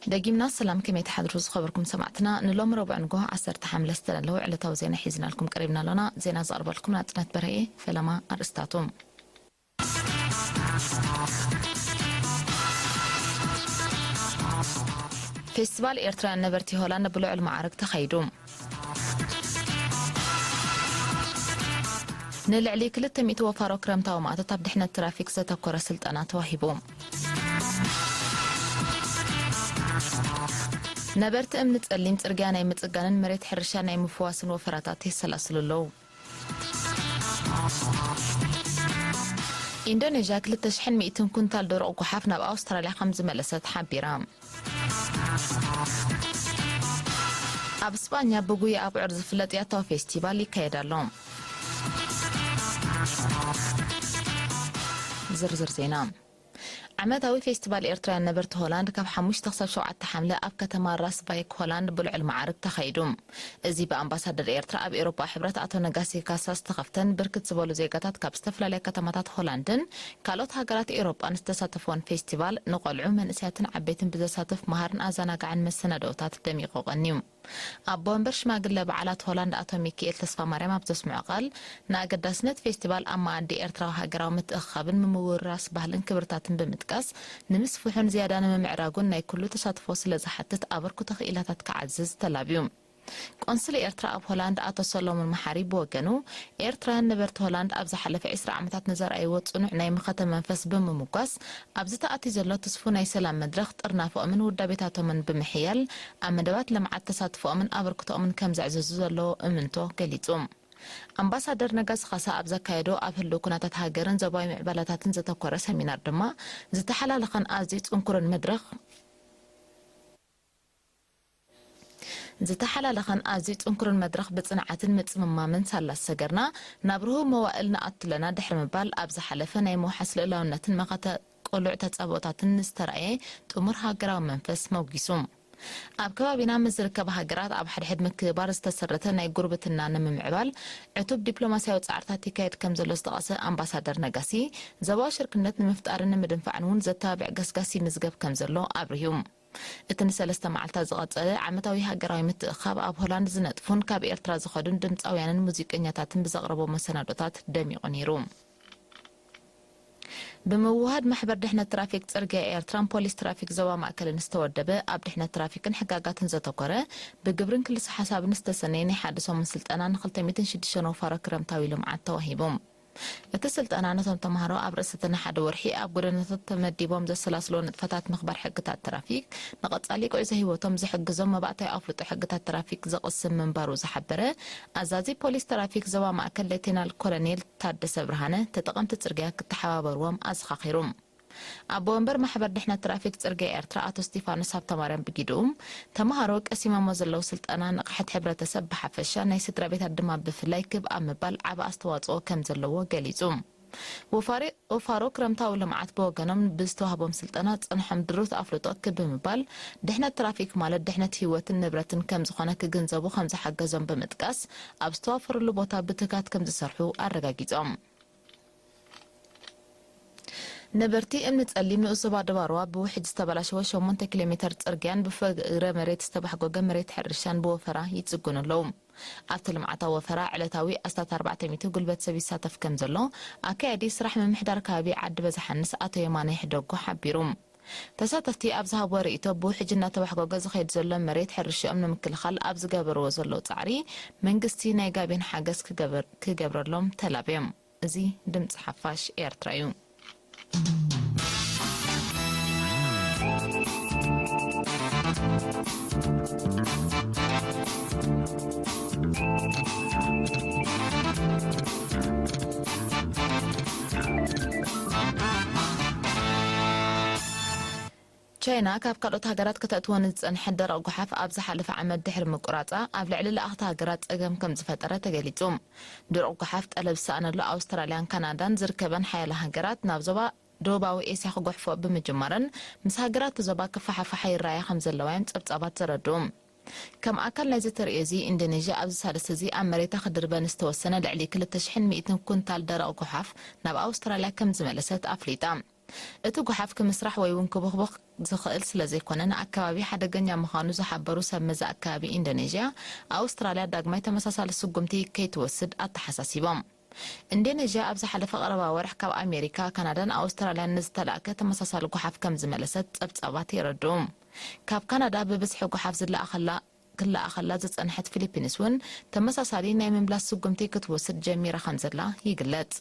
ደጊምና ሰላም፣ ከመይ ትሓድሩ ዝኸበርኩም ሰማዕትና? ንሎሚ ረቡዕ ንጎ ዓሰርተ ሓምለ ዝተዳለዉ ዕለታዊ ዜና ሒዝናልኩም ቀሪብና ኣሎና። ዜና ዘቕርበልኩም ናጽነት በርሀ እየ። ፈለማ ኣርእስታቱ። ፌስቲቫል ኤርትራውያን ነበርቲ ሆላንድ ብልዑል መዓርግ ተኻይዱ። ንልዕሊ ክልተ ሚእቲ ወፋሮ ክረምታዊ ማእቶት ኣብ ድሕነት ትራፊክ ዘተኮረ ስልጠና ተዋሂቡ። ነበርቲ እምኒ ጸሊም ጽርግያ ናይ ምጽጋንን መሬት ሕርሻ ናይ ምፍዋስን ወፈራታት የሰላስሉ ኣለዉ። ኢንዶኔዥያ ክልተ ሽሕን ሚእትን ኩንታል ደረቕ ጓሓፍ ናብ ኣውስትራልያ ከም ዝመለሰት ሓቢራ። ኣብ ስጳኛ ብጉያ ኣብዑር ዝፍለጥ ያታው ፌስቲቫል ይካየድ ኣሎ። ዝርዝር ዜና። ዓመታዊ ፌስቲቫል ኤርትራውያን ነበርቲ ሆላንድ ካብ ሓሙሽተ ክሳብ ሸውዓተ ሓምለ ኣብ ከተማ ራስባይክ ሆላንድ ብልዑል መዓርግ ተኻይዱ። እዚ ብኣምባሳደር ኤርትራ ኣብ ኤውሮጳ ሕብረት ኣቶ ነጋሲ ካሳ ዝተኸፍተን ብርክት ዝበሉ ዜጋታት ካብ ዝተፈላለያ ከተማታት ሆላንድን ካልኦት ሃገራት ኤውሮጳን ዝተሳተፍዎን ፌስቲቫል ንቖልዑ፣ መንእሰያትን ዓበይትን ብዘሳትፍ መሃርን ኣዘናጋዕን መሰናድኦታት ደሚቑ ቀንዩ። ኣቦ ወንበር ሽማግለ በዓላት ሆላንድ ኣቶ ሚኪኤል ተስፋማርያም ኣብ ዘስምዖ ቃል፣ ንኣገዳስነት ፌስቲቫል ኣብ መኣዲ ኤርትራዊ ሃገራዊ ምትእኽኻብን ምምውርራስ ባህልን ክብርታትን ብምጥቃስ፣ ንምስፍሑን ዝያዳ ንምምዕራጉን ናይ ኩሉ ተሳትፎ ስለ ዝሓትት ኣበርክቶ ክኢላታት ክዓዝዝ ተላብዩ። ቆንስል ኤርትራ ኣብ ሆላንድ ኣቶ ሰሎሞን መሓሪ ብወገኑ፣ ኤርትራውያን ነበርቲ ሆላንድ ኣብ ዝሓለፈ ዕስራ ዓመታት ንዘርኣይዎ ጽኑዕ ናይ መኸተ መንፈስ ብምምጓስ፣ ኣብዚ ተኣትዩ ዘሎ ትስፉ ናይ ሰላም መድረኽ ጥርናፈኦምን ውዳቤታቶምን ብምሕያል፣ ኣብ መደባት ልምዓት ተሳትፎኦምን ኣበርክቶኦምን ከም ዘዕዝዙ ዘለዎ እምንቶ ገሊጹ። ኣምባሳደር ነጋሲ ካሳ ኣብ ዘካየዶ ኣብ ህልው ኩነታት ሃገርን ዞባዊ ምዕባለታትን ዘተኮረ ሰሚናር ድማ፣ ዝተሓላለኸን ኣዝዩ ጽንኩርን መድረኽ ዝተሓላለኸን ኣዝዩ ጽንኩርን መድረኽ ብጽንዓትን ምጽምማምን ሳላ ዝሰገርና፣ ናብ ርሁው መዋእል ንኣቱ ኣለና ድሕሪ ምባል፣ ኣብ ዝሓለፈ ናይ ምውሓስ ልኡላውነትን መኸተ ቅሉዕ ተጻብኦታትን ዝተራእየ ጥሙር ሃገራዊ መንፈስ መጒሱ። ኣብ ከባቢና ምስ ዝርከባ ሃገራት ኣብ ሓድሕድ ምክብባር ዝተሰረተ ናይ ጉርብትና ንምምዕባል ዕቱብ ዲፕሎማስያዊ ጻዕርታት ይካየድ ከም ዘሎ ዝጠቐሰ ኣምባሳደር ነጋሲ፣ ዞባዊ ሽርክነት ንምፍጣርን ንምድንፋዕን እውን ዘተባብዕ ገስጋስ ይምዝገብ ከም ዘሎ ኣብሪሁ። እቲ ንሰለስተ መዓልታት ዝቐጸለ ዓመታዊ ሃገራዊ ምትእኽኻብ ኣብ ሆላንድ ዝነጥፉን ካብ ኤርትራ ዝኸዱን ድምጻውያንን ሙዚቀኛታትን ብዘቕረቦ መሰናዶታት ደሚቑ ነይሩ። ብምውህሃድ ማሕበር ድሕነት ትራፊክ ጽርግያ ኤርትራን ፖሊስ ትራፊክ ዞባ ማእከልን ዝተወደበ፣ ኣብ ድሕነት ትራፊክን ሕጋጋትን ዘተኮረ፣ ብግብርን ክልሰ ሓሳብን ዝተሰነየ ናይ ሓደ ሰሙን ስልጠና ንክልተ ሚእትን ሽዱሽተን ወፋሮ ክረምታዊ ልምዓት ተዋሂቡ። እቲ ስልጠና ነቶም ተምሃሮ ኣብ ርእሲ እቲ ንሓደ ወርሒ ኣብ ጎደናታት ተመዲቦም ዘሰላስሎ ንጥፈታት ምኽባር ሕግታት ትራፊክ፣ ንቐጻሊ ጉዕዞ ህይወቶም ዝሕግዞም መባእታዊ ኣፍልጦ ሕግታት ትራፊክ ዘቕስም ምንባሩ ዝሓበረ ኣዛዚ ፖሊስ ትራፊክ ዞባ ማእከል ሌቴናል ኮሎኔል ታደሰ ብርሃነ፣ ተጠቐምቲ ጽርግያ ክተሓባበርዎም ኣዘኻኺሩ። ኣቦ ወንበር ማሕበር ድሕነት ትራፊክ ጽርግያ ኤርትራ ኣቶ እስቲፋኖስ ሃብተማርያም ብጊድኡ፣ ተምሃሮ ቀሲሞሞ ዘለዉ ስልጠና ንቕሓት ሕብረተሰብ ብሓፈሻ ናይ ስድራ ቤታት ድማ ብፍላይ ክብ ኣብ ምባል ዓቢ ኣስተዋጽኦ ከም ዘለዎ ገሊጹ። ወፋሪ-፣ ወፋሮ ክረምታዊ ልምዓት ብወገኖም ብዝተዋህቦም ስልጠና ጸንሖም ድሩት ኣፍልጦ ክብ ብምባል ድሕነት ትራፊክ ማለት ድሕነት ህይወትን ንብረትን ከም ዝኾነ ክግንዘቡ ከም ዝሓገዞም ብምጥቃስ ኣብ ዝተዋፈሩሉ ቦታ ብትጋት ከም ዝሰርሑ ኣረጋጊጾም። ነበርቲ እምኒ ጸሊም ንኡስ ዞባ ደባርዋ ብውሕጅ ዝተበላሸወ ሸሞንተ ኪሎ ሜተር ጽርግያን ብፍግረ መሬት ዝተባሕጎገ መሬት ሕርሻን ብወፈራ ይጽግኑ ኣለዉ። ኣብቲ ልምዓታዊ ወፈራ ዕለታዊ ኣስታት ኣርባዕተ ሚእቲ ጉልበት ሰብ ይሳተፍ ከም ዘሎ ኣካያዲ ስራሕ ምምሕዳር ከባቢ ዓዲ በዛሓንስ ኣቶ የማነ ይሕደጎ ሓቢሩ። ተሳተፍቲ ኣብ ዝሃብዎ ርእይቶ፣ ብውሕጅ እናተባሕጎገ ዝኸይድ ዘሎ መሬት ሕርሽኦም ንምክልኻል ኣብ ዝገበርዎ ዘለዉ ጻዕሪ መንግስቲ ናይ ጋቤን ሓገዝ ክገበር-፣ ክገብረሎም ተላብዮም። እዚ ድምፂ ሓፋሽ ኤርትራ እዩ። ቻይና ካብ ካልኦት ሃገራት ከተእትዎ ንዝጸንሐት ደረቕ ጓሓፍ ኣብ ዝሓለፈ ዓመት ድሕሪ ምቁራጻ፣ ኣብ ልዕሊ ለኣኽቲ ሃገራት ጸገም ከም ዝፈጠረ ተገሊጹ። ደረቕ ጓሓፍ ጠለብ ዝሰኣነሉ ኣውስትራልያን ካናዳን ዝርከበን ሓያለ ሃገራት ናብ ዞባ ደቡባዊ ኤስያ ክጓሕፎ ብምጅማረን፣ ምስ ሃገራት ዞባ ክፈሓፈሓ ይረኣያ ከም ዘለዋ እዮም ጸብጻባት ዘረድኡ። ከም ኣካል ናይዚ ተርእዮ እዚ፣ ኢንዶኔዥያ ኣብዚ ሳልስቲ እዚ ኣብ መሬታ ክድርበ ንዝተወሰነ ልዕሊ ክልተ ሽሕን ሚእትን ኩንታል ደረቕ ጓሓፍ ናብ ኣውስትራልያ ከም ዝመለሰት ኣፍሊጣ። እቲ ጓሓፍ ክምስራሕ ወይ እውን ክቡኽቡኽ ዝኽእል ስለ ዘይኮነ፣ ንኣከባቢ ሓደገኛ ምዃኑ ዝሓበሩ ሰብ መዚ ኣከባቢ ኢንዶኔዥያ፣ ኣውስትራልያ ዳግማይ ተመሳሳሊ ስጉምቲ ከይትወስድ ኣተሓሳሲቦም። ኢንዶኔዥያ ኣብ ዝሓለፈ ቀረባ ወርሒ ካብ ኣሜሪካ፣ ካናዳን ኣውስትራልያን ንዝተላእከ ተመሳሳሊ ጓሓፍ ከም ዝመለሰት ጸብጻባት የረድኡ። ካብ ካናዳ ብብዝሒ ጓሓፍ ዝለኣኸላ ክለኣኸላ ዝጸንሐት ፊሊፒንስ እውን ተመሳሳሊ ናይ ምምላስ ስጉምቲ ክትወስድ ጀሚራ ከም ዘላ ይግለጽ።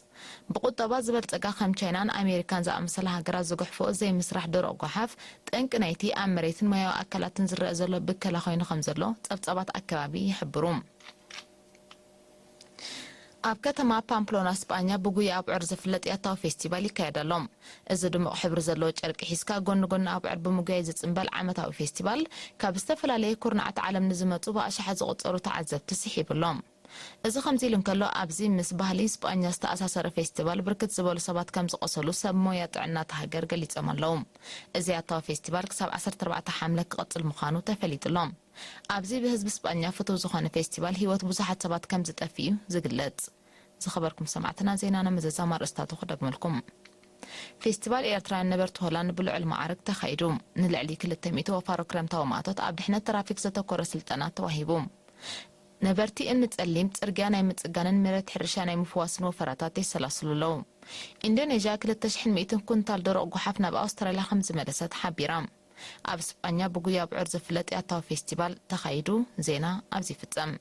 ብቁጠባ ዝበልጸጋ ከም ቻይናን ኣሜሪካን ዝኣመሰላ ሃገራት ዝጉሕፍኦ ዘይምስራሕ ደረቕ ጓሓፍ፣ ጠንቂ ናይቲ ኣብ መሬትን ማያዊ ኣካላትን ዝረአ ዘሎ ብከላ ኮይኑ ከም ዘሎ ጸብጻባት ኣከባቢ ይሕብሩ። ኣብ ከተማ ፓምፕሎና ስጳኛ ብጉያ ኣብዑር ዝፍለጥ ያታዊ ፌስቲቫል ይካየድ ኣሎ። እዚ ድሙቕ ሕብሪ ዘለዎ ጨርቂ ሒዝካ ጎኒ ጎኒ ኣብዑር ብምጉያይ ዝጽንበል ዓመታዊ ፌስቲቫል፣ ካብ ዝተፈላለየ ኩርናዓት ዓለም ንዝመጹ ብኣሽሓት ዝቑጸሩ ተዓዘብቲ ስሒቡ ኣሎ። እዚ ከምዚ ኢሉ እንከሎ፣ ኣብዚ ምስ ባህሊ ስጳኛ ዝተኣሳሰረ ፌስቲቫል ብርክት ዝበሉ ሰባት ከም ዝቖሰሉ ሰብ ሞያ ጥዕና እታ ሃገር ገሊጾም ኣለዉ። እዚ ያታዊ ፌስቲቫል ክሳብ ዓሰርተ ኣርባዕተ ሓምለ ክቕጽል ምዃኑ ተፈሊጡ ኣሎ። ኣብዚ ብህዝቢ ስጳኛ ፍቱው ዝኾነ ፌስቲቫል ህይወት ብዙሓት ሰባት ከም ዝጠፍእ እዩ ዝግለጽ። ዝኸበርኩም ሰማዕትና፣ ዜናና መዘዛም ኣርእስታቱ ክደግመልኩም። ፌስቲቫል ኤርትራውያን ነበርቲ ሆላንድ ብልዑል መዓርግ ተኻይዱ። ንልዕሊ ክልተ ሚእቲ ወፋሮ ክረምታዊ ማእቶት ኣብ ድሕነት ትራፊክ ዘተኮረ ስልጠና ተዋሂቡ። ነበርቲ እምኒ ጸሊም ጽርግያ ናይ ምጽጋንን መሬት ሕርሻ ናይ ምፍዋስን ወፈራታት የሰላስሉ ኣለዉ። ኢንዶኔዥያ ክልተ ሽሕን ሚእትን ኩንታል ደረቕ ጓሓፍ ናብ ኣውስትራልያ ከም ዝመለሰት ሓቢራ። ኣብ ስጳኛ ብጉያ ኣብዑር ዝፍለጥ ያታዊ ፌስቲቫል ተኻይዱ። ዜና ኣብዚ ይፍጸም።